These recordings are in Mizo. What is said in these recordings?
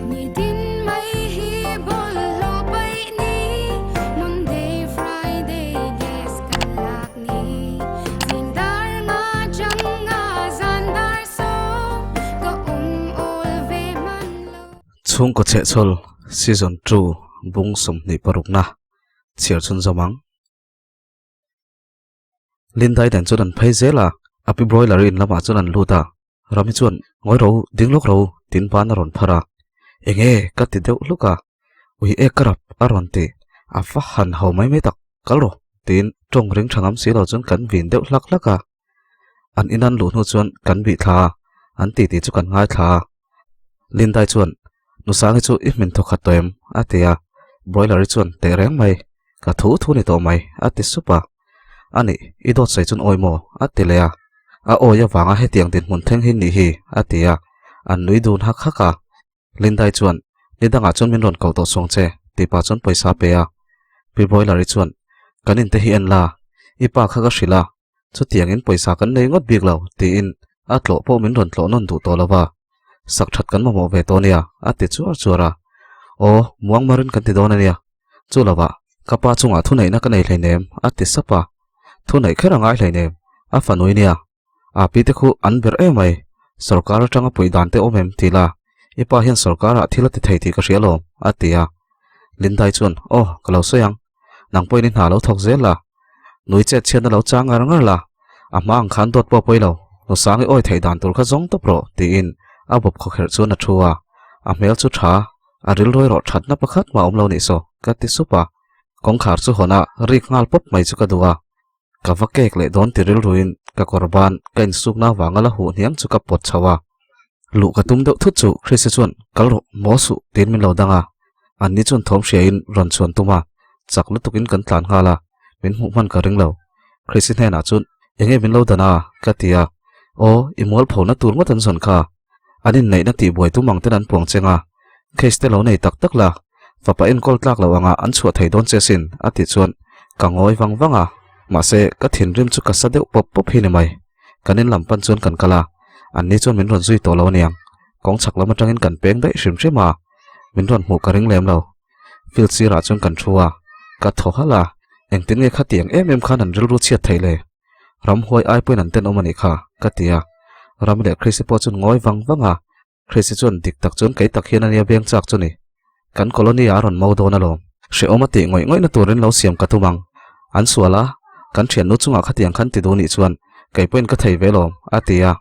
Nitin mai hi bawlhhlawh paih ni, Monday, Friday gas kan lak ni. Zing dar nga chang nga zan dar sawm, ka awm awl ve hman lo. Chhungkaw Chhehchhawl Season 2 bung 26 na chhiar chhunzawm ang. Lindai dan chuan an phei zel a, a pi broiler in lamah chuan an lut a, Rami chuan ngawi ro ding lawk ro tin ban a rawn phar a, enge ka ti deuh hluk a, ui e ka rap a rawn ti, a va han ho mai mai tak, kal rawh tiin tawng ring tha ngam si lo chuan kan vin deuh hlak hlak a, an in an luh hnu chuan kan bih thla a, an titi chu kan ngaithla a, Lindai chuan Nusangi chu i hmin thawkhat tawh em? a ti a, Broiler-i chuan teh reng mai, ka thu thu ni tawh mai a ti sup a, a nih i dawt sawi chuan awi maw? a ti leh a, a awi avanga hetiang dinhmun thleng hi nih hi a ti a, an nui dun hak hak a, Lindai chuan ni dangah chuan min rawn koh tawh suang che tih pah chuan pawisa a pe a, Pi Broiler-i chuan kan inte hi en la, i pa kha ka hrilh a, Chutiangin pawisa kan nei ngawt bik lo, tiin a tlawh pawh min rawn tlawh nawn duh tawh lo va, sak that kan mamawh ve tawh nia, a ti chuar chuar a. Aw, muang marin kan ti dawn a nia. Chu lovah, ka pa chungah thuneihna ka nei hleinem, a ti sap a. Thuneih kher a ngai hleinem, a fanui nia. A pi te khu an ber em mai, sorkar atanga puih dan te awm em ti la, i pa hian sorkarah thil a ti thei tih ka hria alawm, a ti a. Lindai chuan, Aw, ka lo sawi ang. Nang pawhin i hna lo thawk zel la, nui chet chhiatna lo chang ngar ngar la, a hma ang khan dawt pawh pawi lo, Nusangi awi theih dan tur kha zawng tawp rawh, tiin a bawp khawkherh chuan a thu a, a hmel chu tha, a rilruai rawh thatna pakhat mah awm lo nih saw, ka ti sup a, kawngkhar chu hawn a rik nghal pawp mai chu ka duh a, ka va kek leh dawn ti rilruin ka kawr ban ka insukna avanga la huh hniang chu ka pawt chho a, luh ka tum deuh thut chu Chrisa chuan kal rawh maw suh tiin min lo dang a, Anni chuan thawm hriain rawn chhuan tum a, chak lutukin kan tlan nghal a, min hmuh hman ka ring lo. Chrissy hnenah chuan, Enge min lo dan a? ka ti a. Aw, i mual phona tur ngawt an zawn kha. An inneihna tihbuai tum ang ten an puang cheng a. Case te lo nei tak tak la, fapa enkawl tlak lo anga an chhuah thei dawn che sin, a tih chuan ka ngawi vang vang a. Mahse, ka thinrim chu ka sa deuh pawp pawp hi ni mai. Kan in lam pan chuan kan kal a, anni chuan min rawn zui tawh lo aniang. Kawng chhak lam atangin kan peng daih hrim hrim a. Min rawn hmuh ka ring lem lo. Field sirah chuan kan thu a, ka thaw halh a, engtin nge khatiang em em khan an rilru chhiat theih le? Ramhuai ai pawhin an tenawm a nih kha, ka ti a. Rami leh Chrissy pawh chuan ngawi vang vang a, Chrissy chuan dik tak chuan kei tak hian a nia beng chak chu ni. Kan colony ah a rawn mo dawn alawm. Hrehawm a tih ngawih ngawihna turin lo siam ka tum ang. An sual a, kan thiannu chungah khatiang khan ti duh nih chuan kei pawhin ka thei ve lawm, a ti a.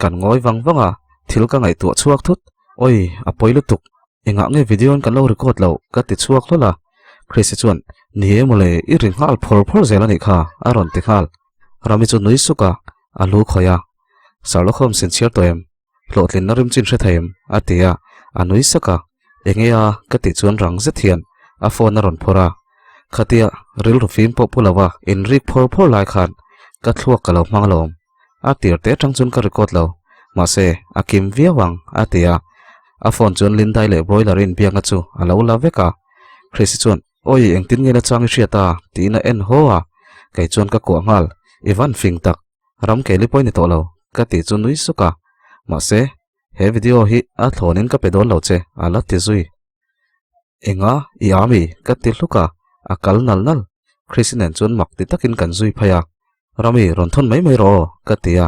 Kan ngawi vang vang a, thil ka ngaihtuah chhuak thut. Oi, a pawi lutuk. Engah nge video in kan lo record loh? Ka ti chhuak hlawl a. Chrissy chuan, Ni e mawle, i ri nghal phawr phawr zel a nih kha, a rawn ti nghal. Rami chu nui suk a, a lu khawih a. Sherlock Holmes in chhiar tawh em? Hlawhtlinna rim chin hre thei em? A ti a, a nui sak a. Enge a? Ka tih chuan rang zet hian a phone a rawn phawrh a. Khatia rilru fim pawh pu lo a inrik phawr phawr lai khan ka thluak ka lo hmang alawm. A tir te atang chuan ka record lo, mahse a kim viau ang a ti a. A phone chuan Lindai leh Broiler inbiakna chu a lo la vek a. Chrissy chuan, Awi engtin nge la chang i hriat a? tiin a en haw a. Kei chuan ka kuah nghal, I van fing tak, ram keli pawh i ni tawh lo, ka tih chu nui suk a. Mahse, he video hi a thlawnin ka pe dawn lo che, a la ti zui. Enga, i a mi? ka ti hluk a, a kal nal nal. Chrissy nen chuan mak ti takin kan zui phei a. Rami, rawn thawn mai mai rawh aw, ka ti a.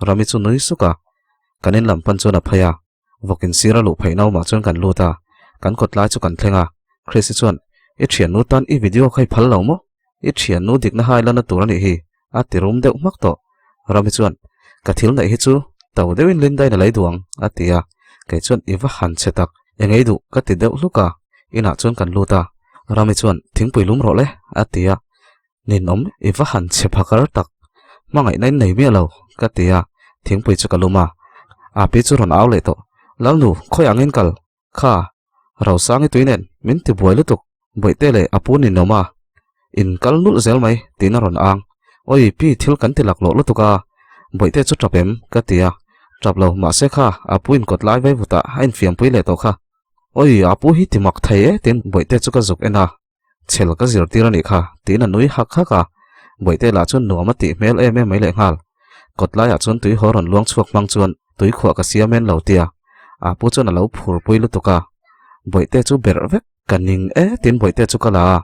Rami chu nui suk a. Kan in lam pan chuan a phei a. Vawkin sir a luh pheih naumah chuan kan lut a. Kan kawt lai chu kan thleng a. Chrissy chuan, I thiannu tan i video kha i phal lo maw? I thiannu dikna hai lana tur a nih hi, a ti rum deuh hmak tawh. Rami chuan, Ka thil neih hi chu to deuhin Linda-in a lei duh ang, a ti a. Kei chuan, I va han che tak, eng ei duh? ka ti deuh hluk a. Inah chuan kan lut a. Rami chuan, Thingpui lum rawh le, a ti a. Ninawm, i va han chhe phakar tak, hmangaihna in nei miah lo, ka ti a. Thingpui chu ka lum a. Api chu rawn au leh tawh, Lalnu, khawi angin kal? Kha, Rosangi tui nen min ti buai lutuk, Bawihte leh a pu ninawm a, in kal nulh zel mai tiin a rawn ang. Awi pi thil kan ti laklawh lutuk a, Bawihte chu tap em? ka ti a, tap lo mahse kha a pu in kawt lai vaivutah a infiampui leh tawh kha. Awi a pu hi ti mak thei e tiin Bawihte chu ka zuk en a, chhel ka zirtir a nih kha tiin a nui hak hak a, Bawihte lah chuan nuam a tih hmel em em mai leh nghal. Kawt laiah chuan tui haw rawn luang chhuak hmang chuan tui khuah ka siam en lo tia, a pu chuan a lo phur pui lutuk a. Bawihte chu berh vek ka ning e tiin Bawihte chu ka la a,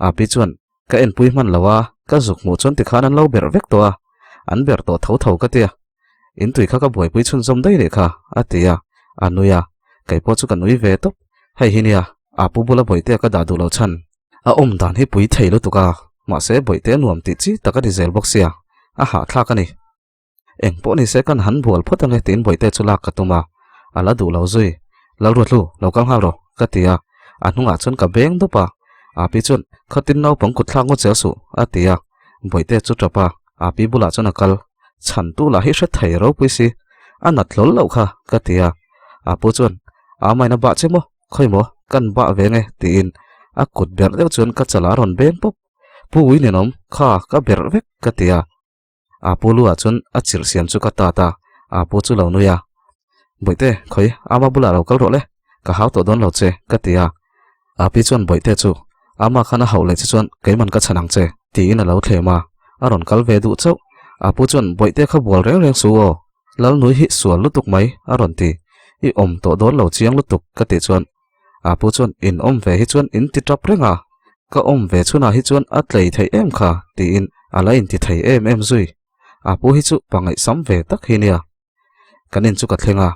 Api chuan ka enpui hman lo a, ka zuk hmuh chuan tikhan an lo berh vek tawh a, an berh tawh tho tho ka ti a, in tui kha ka buaipui chhunzawm daih nih kha a ti a, a nui a, kei pawh chu ka nui ve tawp, hei hi nia Apu bula Bawihte ka dah duh lo chhan. A awm dan hi pui thei lutuk a, mahse Bawihte nuam tih chi tak a ni zel bawk sia, a hahthlak a ni. Eng pawh ni se kan han bual phawt ange tiin Bawihte chu lak ka tum a, a la duh lo zui. Lalruatlu, lo kal nghal rawh, ka ti a, a hnungah chuan ka beng dawp a. Api chuan, Khatin naupang kut thlak ngawt zel suh, a ti a. Bawihte chu tap a, Api bulah chuan a kal. Chhantu lah hi hre thei ropui si, a nat hlawl loh kha, ka ti a. Apu chuan, Amain a bah che maw, khawi maw, kan bah ve nge, tiin a kut berh deuh chuan ka chalah a rawn beng pawp. Pu ui ninawm, kha ka berh vek, ka ti a. Apu lu ah chuan a chirh siam chu ka tat a, Apu chu lo nui a. Bawihte, khawi, ama bulah lo kal rawh le, ka hau tawh dawn lo che, ka ti a. Api chuan Bawihte chu, ama khan a hauh leh che chuan keiman ka chhan ang che, tiin a lo thlem a, a rawn kal ve duh chauh. Apu chuan Bawihte kha bual reng reng su aw, Lalnui hi sual lutuk mai, a rawn ti. I awm tawh dawn lo chiang lutuk, ka tih chuan Apu chuan in awm ve hi chuan in ti tap reng a, ka awm ve chhunah hi chuan a tlei theih em kha tiin a la inti thei em em zui. Apu hi chu pangaihsam ve tak hi nia. Kan in chu ka thleng a,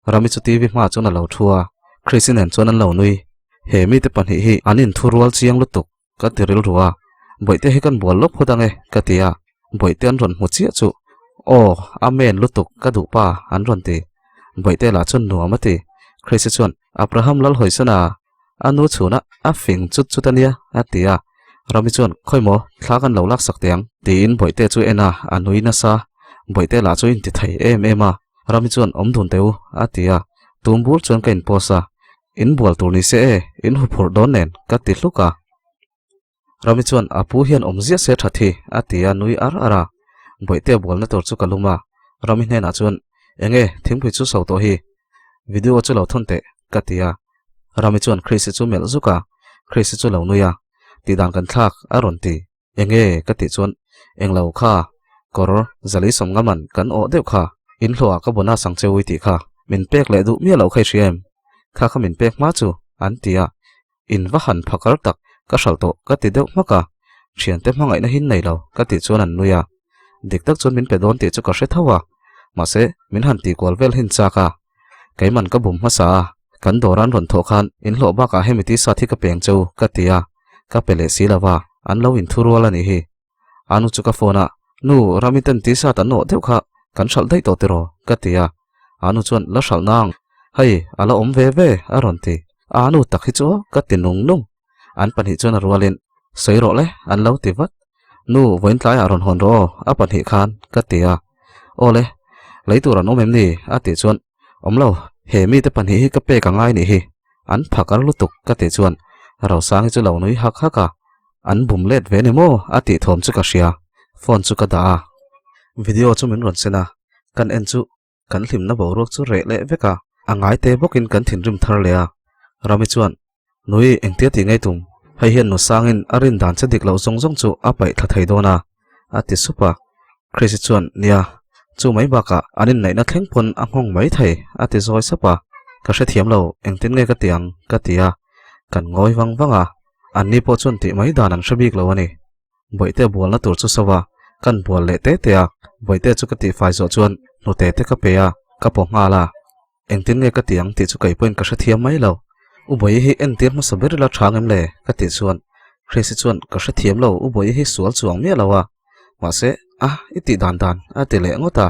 Rami chu TV hmaah chuan a lo thu a, Chrissy nen chuan an lo nui. He mite pahnih hi an inthurual chiang lutuk. Ka ti rilru a, Bawihte hi kan bual lawk phawt ange ka ti a, Bawihte an rawn hmu chiah chu Aw, Amen lutuk ka duh pa an rawn ti. Bawihte lah chuan nuam a ti. Chrissy chuan Abraham Lalhawisana a nu chhunah a fing chut chut a nia a ti a, Rami chuan Khawi maw, thla kan lo laksak teh ang tiin Bawihte chu en a, a nui nasa. Bawihte lah chu a inti thei em em a, Rami chuan Awm dun teh u a ti a, tum bur chuan ka inpost a, In bual tur ni se e, in huphurh dawn nen, ka ti hluk a. Rami chuan a pu hian awm ziah se tha thi, a ti a nui ar ar a. Bawihtea bualna tur chu ka lum a, Rami hnenah chuan, Enge, thingpui chu so tawh hi? Video chu lo thawn teh, ka ti a. Rami chuan Chrissy chu melh zuk a, Chrissy chu lo nui a, Tihdan kan thlak, a rawn ti. Enge ka tih chuan englo kha kawr zali sawm ngaman kan awh deuh kha in hlawhah ka bona sang che ui tih kha min pek leh duh miah loh kha i hria em? Kha kha min pek hma chu an ti a, in va han phakar tak ka hralh tawh ka ti deuh hmak a, thiante hmangaihna hin nei lo ka tih chuan an nui a, dik tak chuan min pe dawn tih chu ka hre tho a, mahse min han tihkual vel hin chak a, keiman ka bum hmasa a, kan dawr an rawn thawh khan in hlawh bakah hemi tisa thi ka peng che u ka ti a, ka pe leh si lo va, an lo inthu rual a nih hi. A nu chu ka phone a, Nu, Rami ten tisa ta nawh deuh kha kan hralh daih tawh tiraw? ka ti a. A nu chuan, La hralh nang, hei a la awm ve ve a rawn ti. A nu tak hi chu aw ka ti nung nung. An pahnih chuan a rualin, Sawi rawh le, an lo ti vat. Nu, vawiin tlaiah rawn hawn rawh aw, a pahnih khan ka ti a. Aw le, lei tur an awm em ni? a tih chuan, Awm lo, he mite pahnih hi ka pek a ngai nih hi, an phakar lutuk ka tih chuan Rosangi chu lo nui hak hak a, an bum let ve ni maw a tih thawm chu ka hria, phone chu ka dah a. Video chu min rawn send a, kan en chu kan hlimna boruak chu reh leh vek a, a ngai te bawkin kan thinrim thar leh a, Rami chuan Nui, engtia tih ngei tum? Hei hian Nusangin a rin dan che dik loh zawng zawng chu a paih thla thei dawn a, a ti sup a. Chrissy chuan, Nia, chu mai bakah an inneihna thleng pawn a nghawng mai thei, a ti zawi sap a. Ka hrethiam lo, engtin nge ka ti ang? ka ti a. Kan ngawi vang vang a, anni pawh chuan tih mai dan an hre bik lo a ni. Bawihte bualna tur chu so a, kan bual leh te te a, Bawihte chu ka tihfai zawh chuan hnute te ka pe a, ka paw nghal a. Engtin nge ka ti ang tih chu kei pawhin ka hrethiam mai lo. U Bawihi hi entir hmasa ber ila tha ngem le? ka tih chuan Chrissy chuan ka hrethiam lo, U Bawihi hi sual chuang miah lo a. Mahse, a, i tih dan dan, a ti leh ngawt a.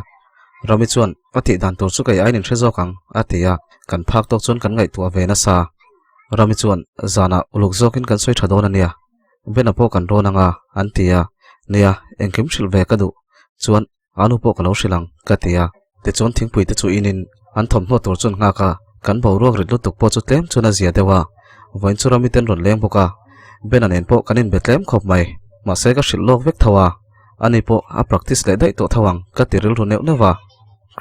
Rami chuan ka tih dan tur chu kei aiin in hre zawk ang, a ti a, kan phak tawk chuan kan ngaihtuah ve nasa. Rami chuan zanah uluk zawkin kan sawi tha dawn a nia, Bena pawh kan rawn ang a, an ti a. Nia, engkim hrilh ve ka duh. Chuan A nu pawh ka lo hrilh ang, ka ti a. Tichuan thingpui te chu inin an thawmhnaw tur chuan nghak a, kan boruak rit lutuk pawh chu tlem chuan a zia deuh a. Vawiin chu ramiten rawn leng bawk a, Bena nen pawh kan inbe tlem khawp mai. Mahse ka hrilh lawk vek tho a, ani pawh a practice leh daih tawh tho ang, ka ti rilru neuh neuh a.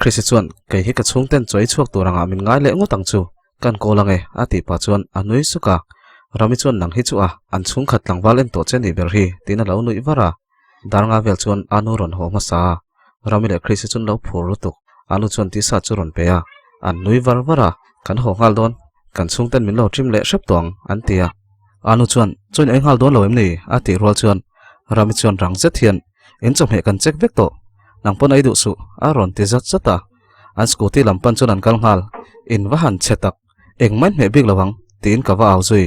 Chrissy chuan, Kei hi ka chhungten chawi chhuak tur angah min ngai leh ngawt ang chu, kan kawl ange, a tih pah chuan a nui suk a. Rami chuan nang hi chu a, an chhungkhat tlangval en tawh che nih ber hi, tiin a lo nuih var a. Darnga vel chuan a nu rawn haw hmasa a, Rami leh Chrissy chuan lo phur lutuk. A nu chuan tisa chu rawn pe a, an nui var var a, Kan haw nghal dawn. Kan chhungten min lo ṭim leh hrep tawh ang, an ti a. Anu chuan, Chuan ei nghal dawn lo em ni? a tih rual chuan Rami chuan rang zet hian, In chawhmeh kan check vek tawh, nang pawn ei duh suh, a rawn ti zat zat a. An scooty lam pan chuan an kal nghal, In va han chhe tak, engmah in hmeh bik lo ang, tiin ka va au zui.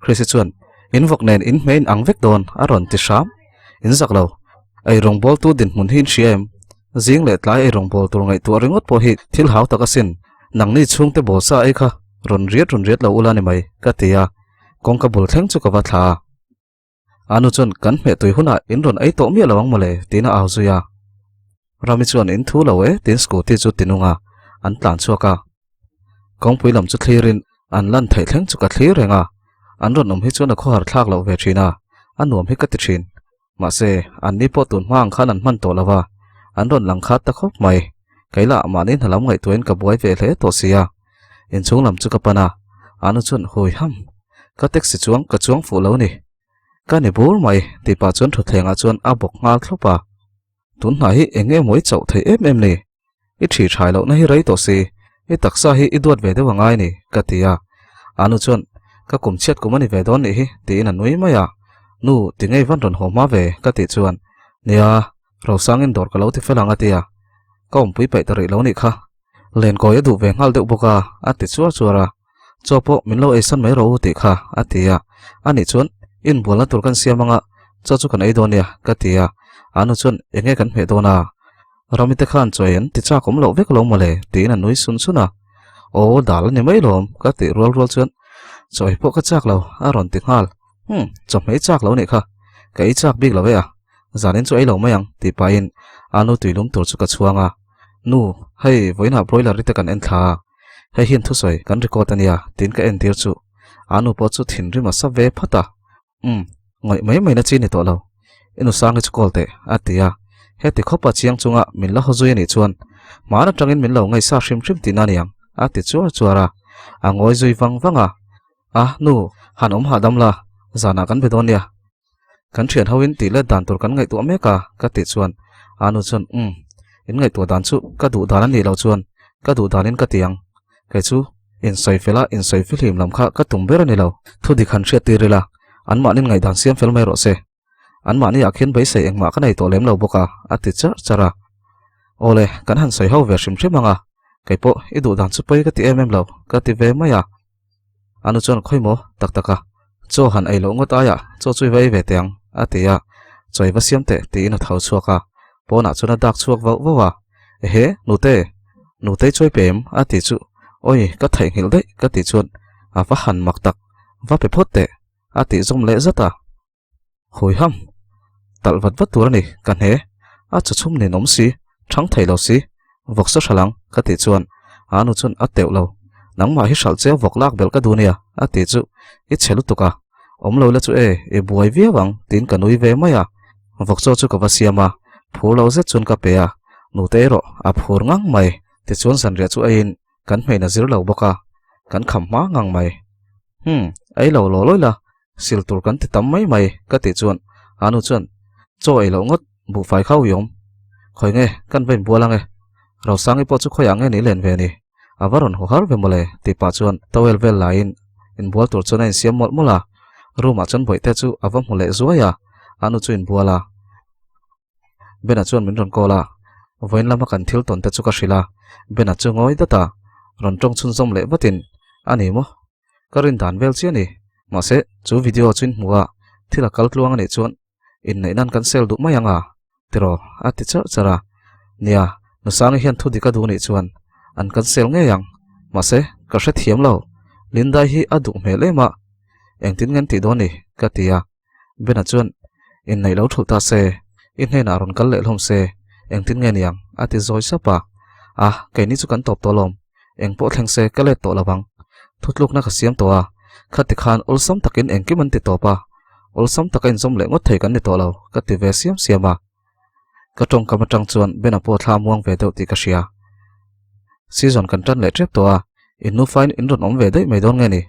Chrissy chuan, In vawk nen in hmeh in ang vek dawn, a rawn ti hram. In zak lo, ei rawngbawltu dinhmun hi in hria em? Zing leh tlai ei rawngbâwl tur ngaihtuah ringawt pawh hi thil hau tak asin. Nangni chhungte bâwl sa ei kha rawn riat rawn riat lo ula ni mai, ka ti a. Kawngka bul thleng chu ka va thla a. Anu chuan kan hmeh tui hunah in rawn ei tawh miah lo ang mawle, tiin a au zui a. Rami chuan in thu lo e, tiin scooty chu ti nung a, an tlan chhuak a. Kawngpui lam chu thlirin an lan theih thleng chu ka thlir reng a. An rawn awm hi chuan a khawhar thlak loh ve thin a, a nuam hi ka ti thin. Mahse, an ni pawh tun hma ang khan an hman tawh lo va, an rawn lang khat ta khawp mai. Kei lah mahni hna lam ngaihtuahin ka buai ve hle tawh si a. Inchhung lam chu ka pan a, anu chuan hui ham, ka taxi chuang ka chuang fuh lo ni. Ka ni bur mai, tih pah chuan thutthlengah chuan a bawk nghal thlawp a. Tun hna hi eng nge mawi chauh thei em em ni? I thi thai lohna hi rei tawh si, i taksa hi i duat ve deuh a ngai ni, ka ti a. Anu chuan, Ka kum chhiat kum a ni ve dawn nih hi, tiin a nui mai a. Nu, ti ngei van rawn haw hma ve, ka tih chuan, Nia, Rosangin dawr ka lo ti fel ang a ti a. Ka awmpui paih ta rih lo nih kha. Lenkawi a duh ve nghal deuh bawk a, a ti chuar chuar a. Chaw pawh min lo eisan mai rawh u tih kha, a ti a. Anih chuan, Inbualna tur kan siam anga, chaw chu kan ei dawn nia, ka ti a. Anu chuan, Enge kan hmeh dawn a? Ramite khan chaw ei an ti chak awm loh vek lo mawle, tiin a nui sun sun a. Aw, dal a ni mai lawm, ka tih rual rual chuan chaw ei pawh ka chak lo, a rawn ti nghal. Umm, chawhmeh i chak lo nih kha, ka ei chak bik lo e a, zanin chu ei lo mai ang, tih pahin a nu tuilum tur chu ka chhuang a. Nu, hei vawiinah broiler te kan en thla a, hei hian thusawi kan record a nia, tiin ka entir chu a nu pawh chu thinrim a sa ve phat a. Umm, ngawih mai mai na chi ni tawh lo. I nu Sangi chu call teh, a ti a. Heti khawpa chiang chunga min la haw zui a nih chuan hmaan atangin min lo ngaihsa hrim hrim tihna a ni ang, a ti chuar chuar a. A ngawi zui vang vang a. A, nu, han awm hahdam la, zanah kan be dawn nia. Kan thian hoin tih let dan tur kan ngaihtuah mek a, ka tih chuan a nu chuan, Umm, in ngaihtuah dan chu ka duh dan a nih loh chuan ka duh danin ka ti ang. Kei chu insawi fel a, insawi fihlim lam kha ka tum ber a ni lo. Thu dik han hriat tir ila, anmahnin ngaihdan siam fel mai rawh se. Anmahni ah khian beisei engmah ka nei tawh lem lo bawk a, a ti charh charh a. Awle, kan han sawi ho ve hrim hrim ang a, kei pawh i duh dan chu pawi ka ti em em lo, ka ti ve mai a. Anu chuan khawi maw tak tak a, chaw han ei loh ngawt aiah chaw chu i va ei ve teh ang, a ti a. Chaw i va siam teh tiin a tho chhuak a, pawnah chuan a dak chhuak vauh vauh a. Ehe, nute, nutei chawi pe em? a ti chu, Awi, ka theihnghilh daih ka tih chuan a va han mak tak, va pe phawt teh, a tih zawm leh zat a. Hawi ham, talh vat vat tur a ni, ka hne, a chaw chhum nen awm si, thang thei lo si, vawk sa hralh ang, ka tih chuan a nu chuan a teuh lo, nangmah hi hralh che vawk lak belh ka duh nia, a tih chu, i chhe lutuk a, awm lo la chu e, i buai viau ang, tiin ka nui ve mai a. Vawk chaw chu ka va siam a, phur lo zet chuan ka pe a, nute erawh a phur ngang mai, tichuan zanriah chu eiin kan hmeina zir lo bawk a, kan kham hma ngang mai. Hum, ei lo law lawi la, sil tur kan ti tam mai mai ka tih chuan a nu chuan chaw ei loh ngawt buhfai kha ui awm. Khawi nge kan va inbual ang e, Rosangi pawh chu khawiah nge ni len ve ni, a va rawn haw har ve mawle tih pah chuan towel vel laiin inbual tur chuan a insiam mawlh mawlh a, room ah chuan bawihte chu a va hmu leh zuai a, a nu chu inbual a. Bena chuan min rawn call a, vawiin lama kan thil tawn te chu ka hrilh a, Bena chu ngawi dat a, rawn tawng chhunzawm leh vatin, A ni maw? Ka rin dan vel chiah a ni. Mahse, chu video chu in hmu a, thil a kal tluang a nih chuan inneih nan kan sel duh mai ang a, tiraw? a ti charh charh a. Nia, Nusangi hian thu dik a duh nih chuan an kan sel ngei ang. Mahse, ka hrethiam lo. Lindai hi a duh hmel em a, engtin nge an tih dawn ni? ka ti a. Bena chuan, Inneih lo thulh ta se, i hnenah rawn kal leh hlawm se, engtin nge niang? a ti zawi sap a. A, keini chu kan tawp tawh lawm, eng pawh thleng se ka let tawh lo vang. Thutlukna ka siam tawh a, khati khan awlsam takin engkim an ti tawp a, awlsam taka inzawm leh ngawt thei kan ni tawh lo, ka ti ve siam siam a. Ka tawngkam atang chuan Bena pawh thla muang ve deuh tih ka hria. Season kan tan leh tep tawh a, in nufain in rawn awm ve daih mai dawn nge ni?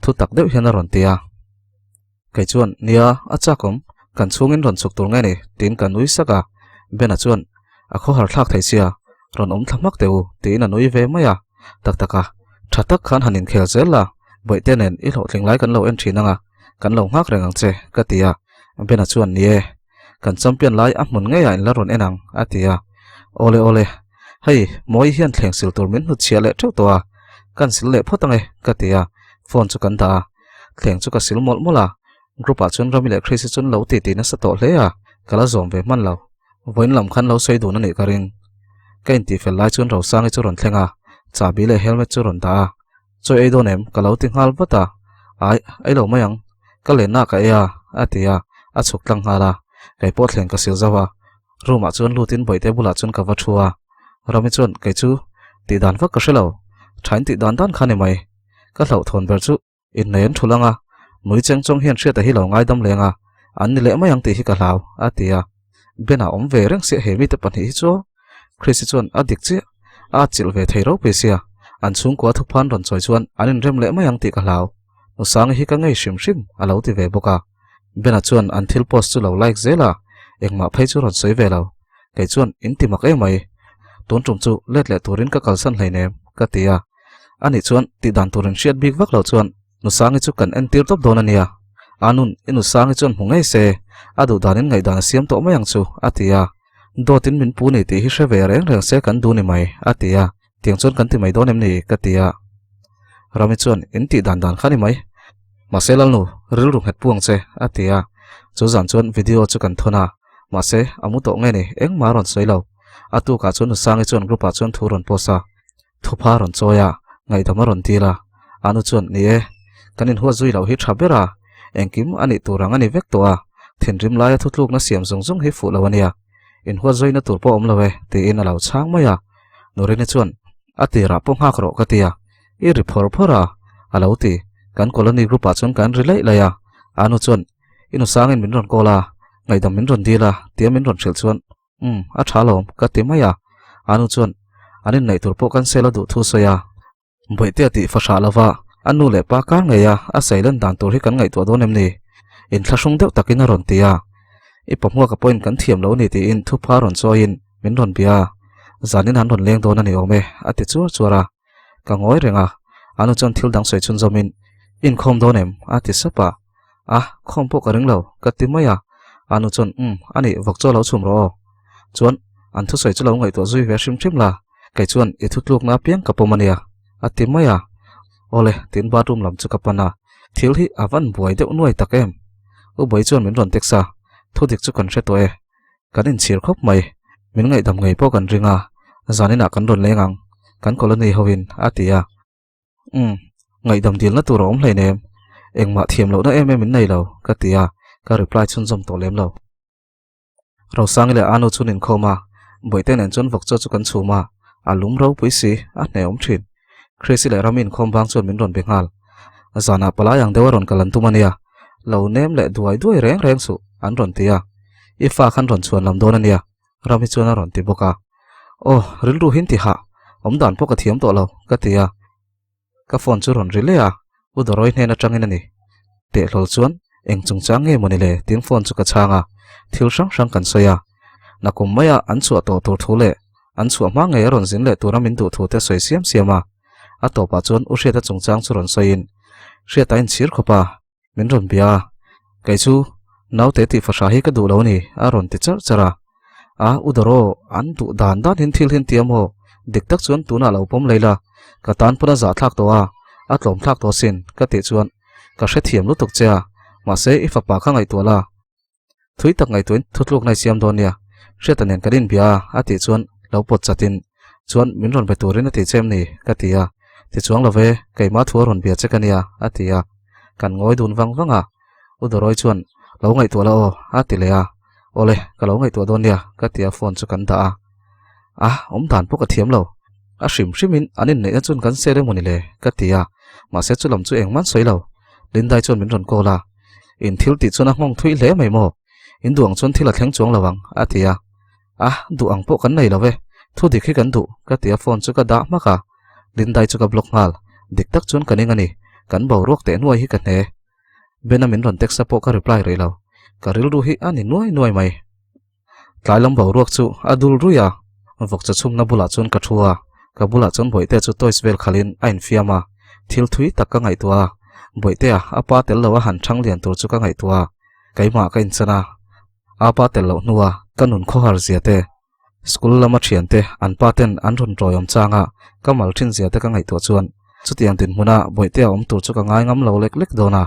Thu tak deuh hian a rawn ti a. Kei chuan, Nia, a chak awm, kan chhungin rawn chhuk tur nge ni? tiin ka nui sak a. Bena chuan, A khawhar thlak thei sia, rawn awm thla hmak teh u, tiin a nui ve mai a. Tak tak a, tha tak khan han inkhel zel la, Bawihte nen i hlawhtling lai kan lo en thin anga, kan lo nghak reng ang che, ka ti a. Bena chuan, Ni e, kan champion lai a hmun ngeiah in la rawn en ang, a ti a. Awle awle, hei Mawi hian thleng sil tur min hnutchhiah leh teuh tawh a, kan sil leh phawt ange, ka ti a. Phone chu kan dah a, thleng chu ka sil mawlh mawlh a. Group ah chuan Rami leh Chris-i chuan lo titi nasa tawh hle a, ka la zawm ve hman lo. Vawiin lam khan lo sawi dun a nih ka ring. Ka intihfel lai chuan Rosangi chu rawn thleng a, chahbi leh helmet chu rawn dah a. Chawi ei dawn em? Ka lo ti nghal vat a. Ai, ei lo mai ang. Ka lenna ka ei a, a ti a, a chhuk tlang nghal a. Kei pawh thleng ka sil zauh a. Room ah chuan lutin Bawihte bulah chuan ka va thu a. Rami chuan, Kei chu tih dan vak ka hre lo. Thain tih dan dan kha ni mai. Ka hlauhthawn ber chu Innei an thul ang a, nui cheng chawng hian hriata hi lo ngaidam leng a, an ni leh mai ang tih hi ka hlau, a ti a. Ben-a awm ve reng sia he mite pahnih hi chu Chris-i chuan a dik chiah, a atchilh ve thei ropui sia, an chhungkua thuphan rawn chawi chuan an inrem leh mai ang tih ka hlau. Nusangi hi ka ngei hrim hrim, a lo ti ve bawk a. Ben-a chuan an thil post chu lo like zel a, engmah phei chu rawn sawi ve lo. Kei chuan in ti mak em mai, tun tum chu let leh turin ka kalsan hleinem, ka ti a. Ani chuan tih dan tur in hriat bik vak lo chuan Nusangi chu kan entir tawp dawn a nia. Anun, i Nusangi chuan hmu ngei se, a duh danin ngaihdan a siam tawh mai ang chu, a ti a. Dawtin min pu ni tih hi hre ve reng reng se kan duh ni mai, a ti a. Tiang chuan kan ti mai dawn em ni? ka ti a. Rami chuan, In tih dan dan kha ni mai. Mahse Lalnu, rilru nghet pu ang che, a ti a. Chu zan chuan video chu kan thawn a. Mahse, a mu tawh nge ni, engmah a rawn sawi lo. A tukah chuan Nusangi chuan group ah chuan thu rawn post a. Thupha rawn chawi a, ngaihdam a rawn dil a. Anu chuan, Ni e, kan inhuat zui loh hi tha ber a, engkim a nih tur ang a ni vek tawh a, thinrim laia thutlukna siam zung zung hi fuh lo a nia, inhuat zuina tur pawh awm lo e, tiin a lo chhang mai a. Nurini chuan, A tirah pawh nghak rawh ka ti a, i ri phawr phawr a, a lo ti. Kan colony group ah chuan kan ri laih laih a. Anu chuan, I nusangin min rawn call a, ngaihdam min rawn dil a, tia min rawn hrilh chuan, Umm, a tha alawm, ka ti mai a. Anu chuan, An inneih tur pawh kan sel a duh thu sawi a. Bawihtea tih fahrah lova a nu leh pa kar ngei a, a seilen dan tur hi kan ngaihtuah dawn em ni? Inthlahrung deuh takin a rawn ti a. I pahmuaka pawhin kan thiam lo ni tiin thupha rawn chawiin min rawn bia a. Zanin an rawn leng dawn a ni awm e, a ti chuar chuar a. Ka ngawi reng a, anu chuan thil dang sawi chhunzawmin, Inkhawm dawn em? a ti sap a. A, khawm pawh ka ring lo, ka ti mai a. Anu chuan, Umm, a nih, vawk chaw lo chhum rawh aw. Chuan, an thusawi chu lo ngaihtuah zui ve hrim hrim la, kei chuan i thutlukna apiang ka pawm a nia, a ti mai a. Awle, tiin bathroom lam chu ka pan a, thil hi a van buai deuh nuai tak em. U Bawi chuan min rawn text a, thudik chu kan hre tawh e, kan inchhir khawp mai, min ngaihdam ngei pawh kan ring a, zaninah kan rawn leng ang, kan colony hoin, a ti a. Umm, ngaihdam dilna tur a awm hleinem, engmah thiam lohna em em in nei lo, ka ti a, ka reply chhunzawm tawh lem lo. Rosangi leh Anu chuan inkhawm a, Bawihte nen chuan vawk chaw chu kan chhum a, a lum ropui si, a hnehawm thin. Chrissy leh Rami inkhawm vang chuan min rawn be nghal. Zanah palai ang deuh a rawn kal an tum a nia, lo nem leh duai duai reng reng suh, an rawn ti a. I fa khan rawn chhuan lam dawn a nia, Rami chuan a rawn ti bawk a. Aw, rilru hin ti hah, awm dan pawh ka thiam tawh lo, ka ti a. Ka phone chu rawn ri leh a, U Dawrawi hnen atangin a ni. Tehlawl chuan, Eng chungchang nge mawni le? tiin phone chu ka chhang a, thil hrang hrang kan sawi a. Nakum maia an chhuah tawh tur thu leh an chhuah hma ngei a rawn zin leh tura min duh thu te sawi siam siam a. A tawpah chuan U Hriata chungchang chu rawn sawiin, Hriata inchhir khawp a, Min rawn bia a, kei chu naute tih fahra hi ka duh lo a ni, a rawn ti charh charh a. A, u Doro, an duh dan dan hin thil hin tia maw? Dik tak chuan tunah lo pawm lei la, ka tan pawn a zahthlak tawh a, a tlawm thlak tawh asin, ka tih chuan ka hrethiam lutuk che a, mahse i fapa kha ngaihtuah la. Thui tak ngaihtuahin thutlukna i siam dawn nia, Hriata nen kan inbia a, a tih chuan lo pawt chatin, Chuan min rawn be turin a tih che em ni? ka ti a. Tichuang lo ve, keimah thu a rawn bia che ka nia, a ti a. Kan ngawi dun vang vang a. U Dawrawi chuan, Lo ngaihtuah la aw, a ti leh a. Awle, ka lo ngaihtuah dawn nia, ka ti a phone chu kan dah a. A, awm dan pawh ka thiam lo. A hrim hrimin an inneihna chuan kan sel emaw ni le, ka ti a. Mahse chu lam chu engmah an sawi lo. Lindai chuan min rawn call a. In thil tih chuan a nghawng thui hle mai maw? In duh ang chuan thil a thleng chuang lo ang, a ti a. A, duh ang pawh kan nei lo e. Thu dik hi kan duh, ka ti a phone chu ka dah hmak a. Lindai chu ka block nghal. Dik tak chuan ka ning a ni. Kan boruak teh hnuai hi ka hne. Bena min rawn text a pawh ka reply rih lo. Ka rilru hi a ni nuai nuai mai. Tlai lam boruak chu a dul ruih a, vawkchaw chhumna bulah chuan ka thu a, ka bulah chuan Bawihtea chu toys vel khalhin a infiam a. Thil thui tak ka ngaihtuah a, Bawihtea a pa tel lo a han thang lian tur chu ka ngaihtuah a, keimah ka inchan a, a pa tel loh hnua ka nun khawhar zia te, school lama thian te an pa ten an rawn tawiawm chang a, ka mal thin zia te ka ngaihtuah chuan chutiang dinhmuna Bawihtea awm tur chu ka ngai ngam lo lek lek dawn a,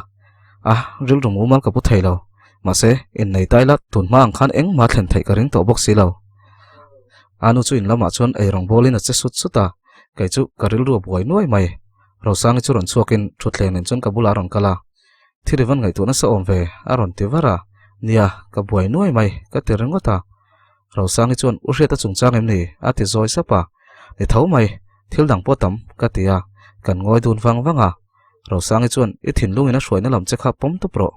a rilru mumal ka pu thei lo. Mahse, innei ta ila tun hma ang khan engmah thlen theih ka ring tawh bawk si lo. A nu chu in lamah chuan eirawng bawlin a che sut sut a, kei chu ka rilru a buai nuai mai. Rosangi chu rawn chhuakin thutthleng nen chuan ka bulah a rawn kal a, Thil i van ngaihtuah nasa awm ve a rawn ti var a, Nia, ka buai nuai mai ka ti ringawt a. Rosangi chuan U Hriata chungchang em ni? a ti zawi sap a, Ni tho mai, thil dang pawh tam ka ti a, kan ngawi dun vang vang a. Rosangi chuan I thinlungin a hruaina lam che kha pawm tawp rawh,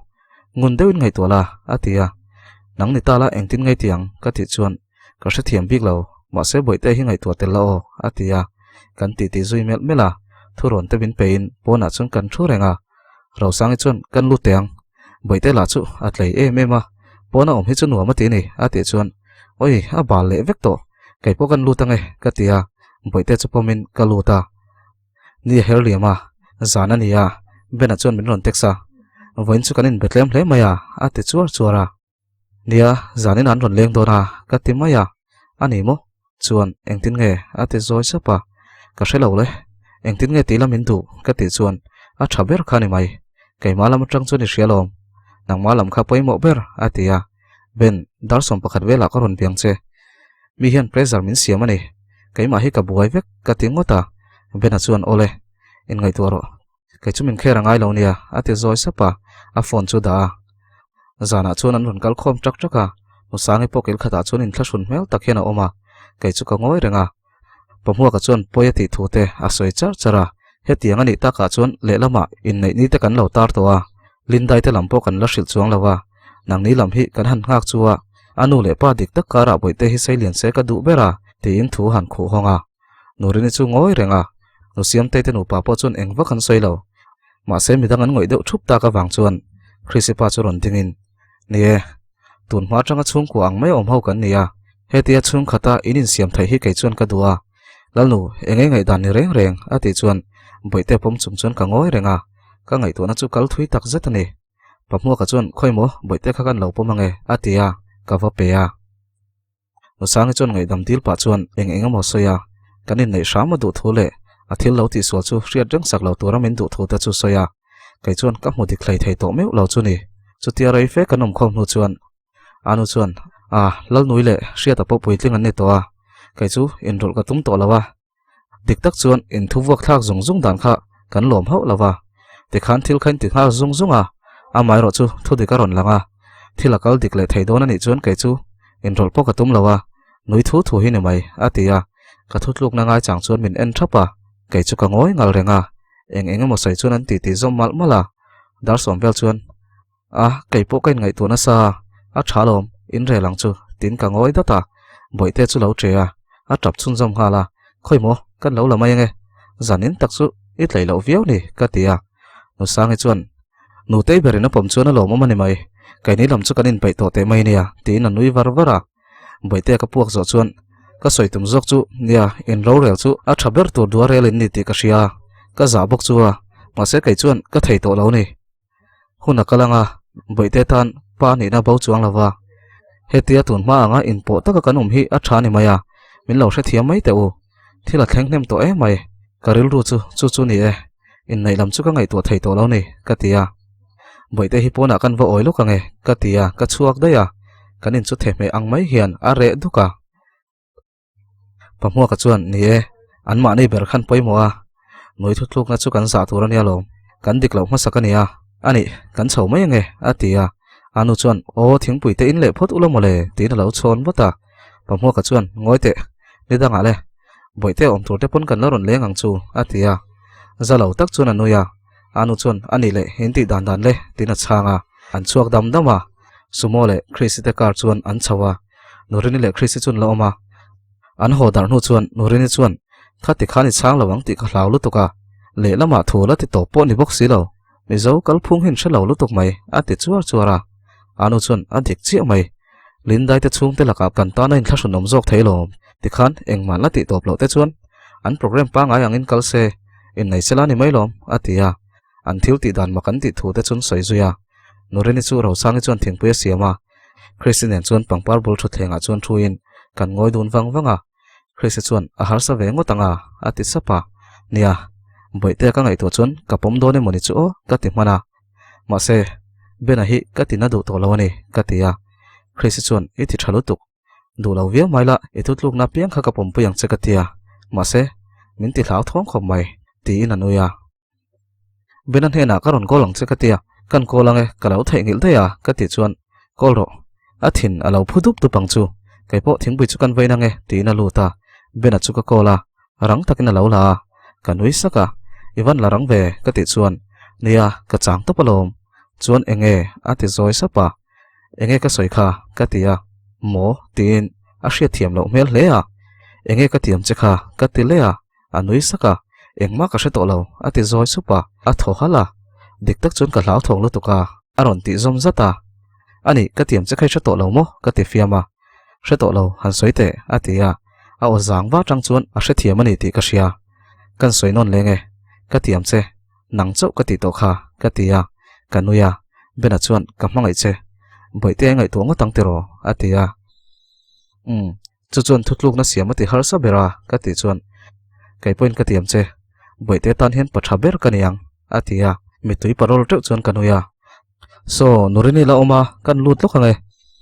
ngun deuhin ngaihtuah la a ti a, Nang ni ta la engtin ngai ti ang ka tih chuan Ka hrethiam bik lo, mahse Bawihte hi ngaihtuah tel la aw, a ti a. Kan titi zui melh melh a, thurawn te min peiin pawnah chuan kan thu reng a. Rosangi chuan kan lut teh ang, Bawihte lah chu a tlei em em a, pawna awm hi chu nuam a ti ni, a tih chuan Awi, a bal leh vek tawh, kei pawh kan lut ange, ka ti a, Bawihte chu pawmin ka lut a. Ni a her liam a, zan a ni a, Bena chuan min rawn text a, Vawiin chu kan inbe tlem hle mai a, a ti chuar chuar a. Nia, zanin an rawn leng dawn a, ka ti mai a. A ni maw? Chuan, engtin nge? a ti zawi sap a. Ka hre lo le. Engtin nge tih lam in duh? ka tih chuan, A tha ber kha ni mai. Keimah lam atang chuan i hria lawm. Nangmah lam kha pawimawh ber, a ti a. Ben, dar 11 velah ka rawn biang che. Mi hian pressure min siam a ni. Keimah hi ka buai vek, ka ti ngawt a. Bena chuan, Awle, inngaihtuah rawh. Kei chu min kher a ngai lo nia, a ti zawi sap a, a phone chu dah a. Zanah chuan an rawn kal khawm ṭak ṭak a, Musangi pawh kil khatah chuan inthlahrun hmel tak hian a awm a, kei chu ka ngawi reng a. Pahmuaka chuan pawi a tih thu te a sawi char char a, hetiang a nih takah chuan lehlamah inneih ni te kan lo tar tawh a, Lindai te lam pawh kan la hrilh chuang lo a, nangni lam hi kan han nghak chu a, a nu leh pa dik tak karah bawihte hi sei lian se ka duh ber a, tiin thu han khuh hawng a. Nurini chu ngawi reng a, nu Siamtei te nupa pawh chuan eng vak an sawi lo. Mahse midang an ngawih deuh thup tak avang chuan Chrissy pa chu rawn dingin, Ni e, tun hma atanga chhungkua ang mai awm ho kan ni a, hetia chhungkhata in insiam theih hi kei chuan ka duh a, Lalnu, eng ei ngaihdan ni reng reng, a tih chuan Bawihte pawm chung chuan ka ngawi reng a, ka ngaihtuahna chu kal thui tak zet a ni. Pahmuaka chuan, Khawi maw, Bawihte kha kan lo pawm ange, a ti a, ka va pe a. Nusangi chuan ngaihdam dil pah chuan eng eng emaw sawi a, kan inneih hram a duh thu leh a thil lo tihsual chu hriat reng sak lo tura min duh thu te chu sawi a, kei chuan ka hmu dik hlei thei tawh meuh lo chu ni. Chutia rei fe kan awm khawm hnu chuan Anu chuan, A, Lalnui leh Hriata pawh puitling an ni tawh a, kei chu inrawlh ka tum tawh lo a, Dik tak chuan in thu vuak thlak zung zung dan kha kan lawm hauh lo va, tikhan thil kha in ti nghal zung zung a, amaherawh chu thu dik a rawn lang a, thil a kal dik leh thei dawn a nih chuan kei chu inrawlh pawh ka tum lo a, nui thu thu hi ni mai, a ti a, ka thutlukna ngaichang chuan min en thap a, kei chu ka ngawi ngal reng a, eng eng emaw sawi chuan an titi zawm malh malh a, dar sawm vel chuan A, kei pawh ka inngaihtuah nasa a, a tha alawm, in rel ang chu, tiin ka ngawi dat a. Bawihte chu lo che a, a tap chhunzawm nghal a, Khawi maw, kan lo la mai ange, zanin tak chu i tleih loh viau ni, ka ti a. Nusangi chuan, Nutei berin a pawm chuan a lawmawm a ni mai, keini lam chu kan inpeih tawh teh mai nia, tiin a nui var var a. Bawihte ka puak zawh chuan, Ka sawi tum zawk chu, nia, in rorel chu a tha ber tur dua rel in ni tih ka hria a, ka zah bawk chu a, mahse kei chuan ka thei tawh lo ni. Hun a kal anga Bawihte tan pa nihna bo chuang lo va, hetia tun hma anga inpawh taka kan awm hi a tha ni mai a, min lo hrethiam mai teh u. Thil a thleng hnem tawh em mai, ka rilru chu chu chu ni e, inneih lam chu ka ngaihtuah thei tawh lo ni, ka ti a. Bawihte hi pawnah kan va awi lawk ange, ka ti a, ka chhuak daih a, kan in chu thehmeh ang mai hian a reh duk a. Pahmuaka chuan, Ni e, anmahni ber khan pawimawh a, nui thutlukna chu kan zah tur a nia lawm, kan dik loh hmasak a nia, a nih, kan chho mai ange, a ti a. A nu chuan, Aw, thingpui te in leh phawt ula mawle, tiin a lo chhawn vat a. Pahmuaka chuan, Ngawi teh, ni dangah le, bawihte awm tur te pawn kan la rawn leng ang chu, a ti a. Za lo tak chuan a nui a. A nu chuan, A nih leh, in tih dan dan le, tiin a chhang a. An chhuak dam dam a. Sumo leh Chrissy te car chuan an chho a. Nurini leh Chrissy chu an la awm a. An haw darh hnu chuan Nurini chuan, Kha ti khan i chhang lo ang tih ka hlau lutuk a, lehlamah thu la ti tawp pawh ni bawk si lo, Mizo kalphung hi an hre lo lutuk mai, a ti chuar chuar a. Anu chuan, A dik chiah mai. Lindai te chhungte lakah kan tan a inthlahrun awm zawk thei lawm, tikhan engmah la tih tawp loh te chuan an program pangngai angin kal se. Innei sela ni mai lawm, a ti a. An thil tih dan mak an tih thu te chun sawi zui a. Nurini chu Rosangi chuan thingpui a siam a. Christy nen chuan pangpar bul thutthlengah chuan thuin kan ngawi dun vang vang a. Christy chuan a harsa ve ngawt ang a, a ti sap a. Nia, Bawihtea ka ngaihtuah chuan ka pawm dawn emawni chu aw, ka ti hman a. Mahse, Bena hi ka ti na duh tawh lo a ni, ka ti a. Christy chuan i ti tha lutuk. Duh lo viau mai la, i thutlukna piang kha ka pawmpui ang che ka ti a. Mahse, min ti hlau thawng khawp mai, tiin a nui a. Bena hnenah ka rawn call ang che ka tia, kan call ang e, ka lo theihnghilh daih a ka tih chuan call rawh. A thin a lo phu dup dup ang chu, kei pawh thingpui chu kan vain ang e tiin a lut a, Bena chu ka call a, rang takin a lo la a, ka nui sak a, I van la rang ve ka tih chuan nia ka chang tawp alawm, chuan eng nge a ti zawi sap a, eng nge ka sawi kha ka ti a, maw tiin a hriatthiam loh hmel hle a, eng nge ka tiam che kha ka ti leh a. A nui sak a, Engmah ka hre tawh lo, a ti zawi sup a, a thaw halh a. Dik tak chuan ka hlauthawng lutuk a, a rawn tih zawm zat a. Ani, ka tiam che kha i hre tawh lo maw? ka ti fiam a. Hre tawh lo, han sawi teh, a ti a. A aw zang va tang chuan a hrethiam a ni tih ka hria. Kan sawi nawn leng e, ka tiam che, nang chauh ka tih tawh kha, ka ti a. Ka nui a, Bena chuan ka hmangaih che, Bawihte a ngaihtuah ngawt ang tiraw? a ti a. Umm, Chu chuan thutlukna siam a ti harsa ber a, ka tih chuan, Kei pawhin ka tiam che, Bawihte tan hian pa tha ber ka ni ang, a ti a, mittui parol teuh chuan ka nui a. Saw, Nurini la awm a, kan lut lawk ang e,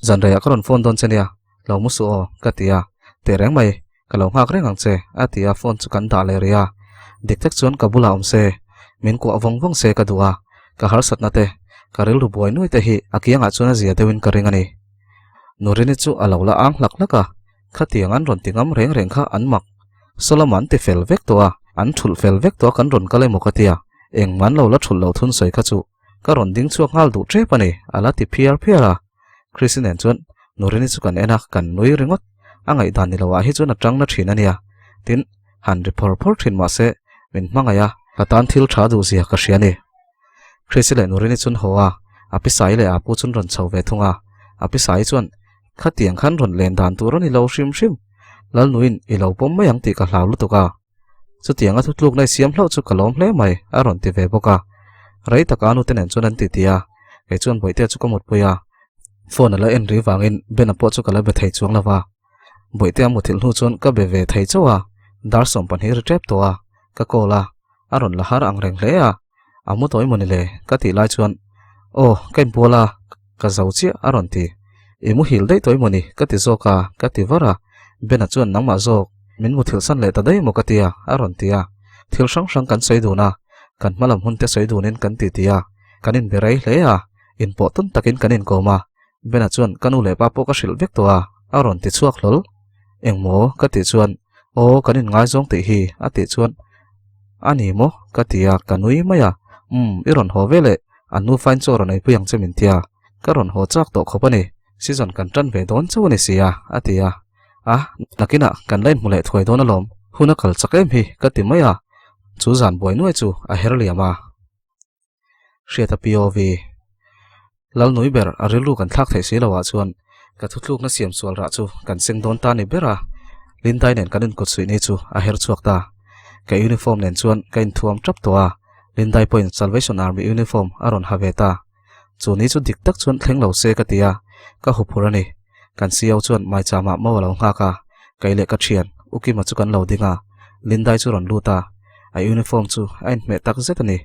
zanreiah ka rawn phone dawn che nia, lo mu suh aw, ka ti a, Tehreng mai, ka lo nghak reng ang che, a ti a, phone chu kan dah leh rih a. Dik tak chuan ka bulah awm se, min kuah vawng vawng se ka duh a, ka harsatna te, ka rilru buai nuai te hi a kiangah chuan a zia deuhin ka ring a ni. Nurini chu a lo la ang hlak hlak a, khatiang an rawn ti ngam reng reng kha an mak. Sawlam an ti fel vek tawh a, an thulh fel vek tawh a kan rawn kal emaw ka tia, engmah an lo la thulh lo thun sawi kha chu ka rawn ding chhuak nghal duh tep a ni, a la ti phiar phiar a. Christy nen chuan Nurini chu kan en a, kan nui ringawt. A ngaihdan ni lo ah hi chuan a tang na thin a nia. Tin, han ri phawr phawr thin mahse min hmangaih a, ka tan thil tha duh zia ka hria a ni. Chrissy leh Nurini chun haw a, a pi Sai leh a pu chun rawn chho ve thung a. A pi Sai chuan, Khatiang khan rawn len dan tur a ni lo hrim hrim. Lalnuin i lo pawm mai ang tih ka hlau lutuk a. Chutianga thutlukna i siam hlauh chu ka lawm hle mai, a rawn ti ve bawk a. Rei taka a nute nen chuan an titi a, kei chuan Bawihtea chu ka mutpui a. Phone a la en ri vangin Ben-a pawh chu ka la be thei chuang lo va. Bawihtea muthilh hnu chuan ka be ve thei chauh a, dar 12 ri tep tawh a, ka call a. A rawn la har ang reng hle a, a mu tawh emaw ni le ka tih lai chuan Aw ka inbual a, ka zo chiah a rawn ti. I muhil daih tawh emaw ni ka ti zawk a, ka ti var a, Bena chuan nangmah zawk min muthilh san leh ta daih emaw ka ti a a rawn ti a. Thil hrang hrang kan sawi dun a, kan hma lam hun te sawi dunin kan ti ti a, kan inbe rei hle a, inpawh tawn takin kan inkawm a, Bena chuan ka nu leh pa pawh ka hrilh vek tawh a a rawn ti chhuak hlawl. Engmaw ka tih chuan Aw kan inngaizawng tih hi a tih chuan A ni maw? ka ti a, ka nui mai a. Umm, i rawn haw ve leh, an nu fain chaw rawn eipui ang che min ti a, ka rawn haw chak tawh khawp a ni, season kan tan ve dawn chauh a ni si a, a ti a. A, nakinah kan la inhmu leh thuai dawn alawm, hun a kal chak em hi, ka ti mai a, chu zan buai nuai chu a her liam a. Hriata POV. Lalnui ber a rilru kan thlak theih si lo ah chuan ka thutlukna siam sual rah chu kan seng dawn ta ni ber a, Lindai nen kan inkawt suih ni chu a her chhuak ta. Ka uniform nen chuan ka inthuam tap tawh a, Lindai pawhin Salvation Army uniform a rawn ha ve ta. Chu ni chu dik tak chuan thleng lo se ka ti a, ka huphur a ni. Kan CEO chuan maicham ah mo a lo nghak a, kei leh ka thian Ukima chu kan lo ding a, Lindai chu rawn lut a, a uniform chu a inhmeh tak zet a ni.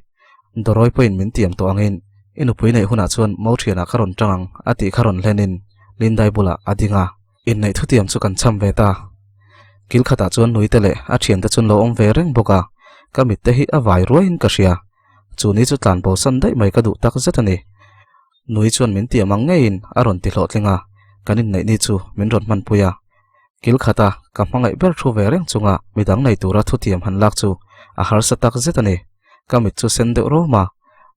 Dawrawi pawhin min tiam tawh angin i nupui neih hunah chuan mo thianah ka rawn tang ang a tih kha rawn hlenin Lindai bulah a ding a, inneih thutiam chu kan cham ve ta. Kil khatah chuan Nuite leh a thiante chuan lo awm ve reng bawk a, ka mitte hi a vai ruaiin ka hria. Chu ni chu tlan bosan daih mai ka duh tak zet a ni. Nui chuan min tiam ang ngeiin a rawn ti hlawhtling a, kan inneih ni chu min rawn hmanpui a. Kil khata ka hmangaih ber thu ve reng chunga midang nei tura thutiam han lak chu a harsa tak zet a ni. Ka mit chu sen deuh rawm a,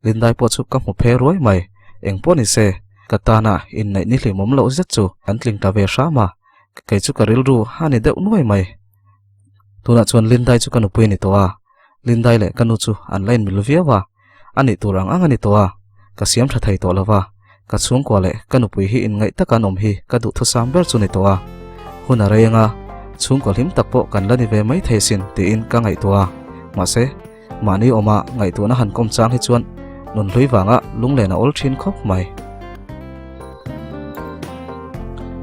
Lindai pawh chu ka hmu phe ruai mai. Eng pawh ni se, ka tana inneih ni hlimawm loh zet chu an tling ta ve hram a, kei chu ka rilru a ni deuh nuai mai. Tunah chuan Lindai chu ka nupui a ni tawh a, Lindai leh ka nu chu an la inmil viau a, a nih tur ang ang a ni tawh a, ka siam tha thei tawh lo va, ka chhungkua leh ka nupui hi inngaih taka an awm hi ka duhthusam ber chu ni tawh a. Hun a rei anga, chhungkaw hlim tak pawh kan la ni ve mai thei sin tiin ka ngaihtuah a, mahse, Mahni awma ngaihtuahna han kawm chang hi chuan nun hlui vanga lunglen a awl thin khawp mai.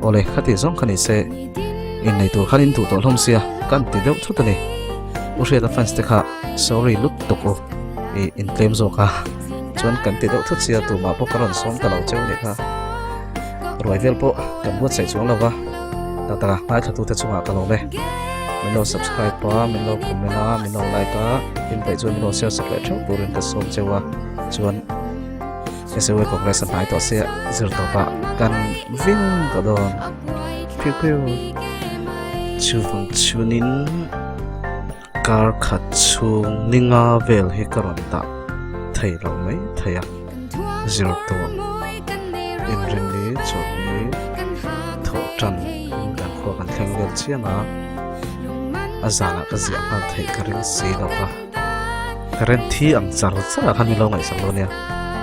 Awle, khati zawng kha ni se, innei tur khan in duh tawh hlawm sia, ka an ti deuh thut a ni. U Hriata fans te kha sorry lut tuk u, i intlem zawk a, chuan kan ti deuh thut sia tumah pawh ka rawn sawm ta lo cheu a nih kha. Ruai vel pawh kan buatsaih chuang lo va, tak taka ngaithlatute chungah ka lawm e. Min lo subscribe a, min lo comment a, min lo like a, in peih chuan min lo share sak leh theuh turin ka sawm cheu a, chuan SOA Congress a hnai tawh sia zir tawpah kan ving tawh dawn. Phiu phiu. Chuvang chuanin kar khat chhung ninga vel hi ka rawn dah thei lo mai thei a, zir tawh inrinni chawlhni thawh tan kan khua kan thleng vel chiang a, a zanah ka ziah nghal theih ka ring si lo va, current thi ang char char ah khan min lo ngaihsak lo nia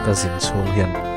ka zin chhung hian.